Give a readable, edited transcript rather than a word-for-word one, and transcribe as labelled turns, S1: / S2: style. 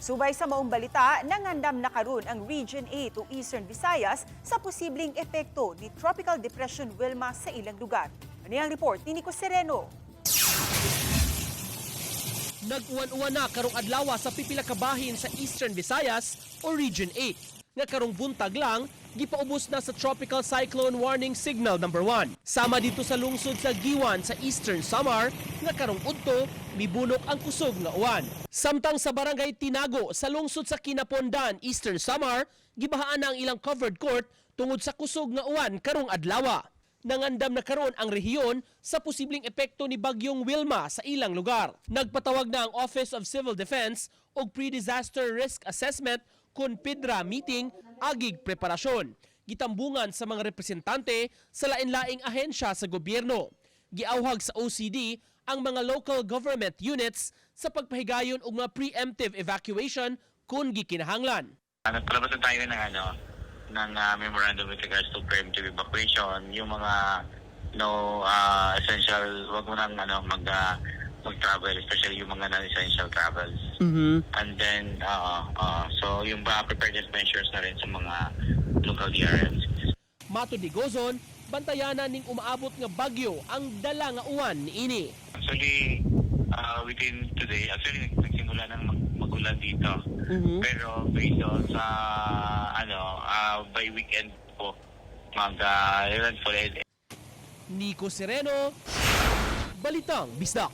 S1: Subay sa maong balita, nangandam na karon ang Region 8 o Eastern Visayas sa posibleng epekto ni Tropical Depression Wilma sa ilang lugar. Ani ang report ni Nico Sereno.
S2: Nag-uwan-uwan na karong adlaw sa pipila ka bahin sa Eastern Visayas o Region 8 nga karong buntag lang gipaubos na sa Tropical Cyclone Warning Signal number 1. Sama dito sa lungsod sa Guiuan sa Eastern Samar nga karong udto mibunok ang kusog nga uwan. Samtang sa barangay Tinago sa lungsod sa Quinapondan, Eastern Samar, gibahaan na ang ilang covered court tungod sa kusog nga uwan karong adlaw. Nangandam na karon ang rehiyon sa posibleng epekto ni Bagyong Wilma sa ilang lugar. Nagpatawag na ang Office of Civil Defense og Pre-Disaster Risk Assessment kon PIDRA meeting agig preparasyon. Gitambungan sa mga representante sa lain-laing ahensya sa gobyerno. Giawhag sa OCD ang mga local government units sa pagpahigayon og mga preemptive evacuation kung gikinahanglan.
S3: Nagpalabas na tayo ng ano ng memorandum with regards to preemptive evacuation, yung mga no essential, wag mo nang ano mag-travel, especially yung mga non-essential travels. And then so yung ba preparedness measures na rin sa mga local DRMs.
S2: Matod ni Gozon, bantayanan ning umaabot nga bagyo ang dala nga uwan niini.
S3: Actually, within today, actually nagsimula nang magulan dito. Pero based on sa ano, by weekend po mag rainfall.
S2: Nico Sereno, Balitang Bisdak.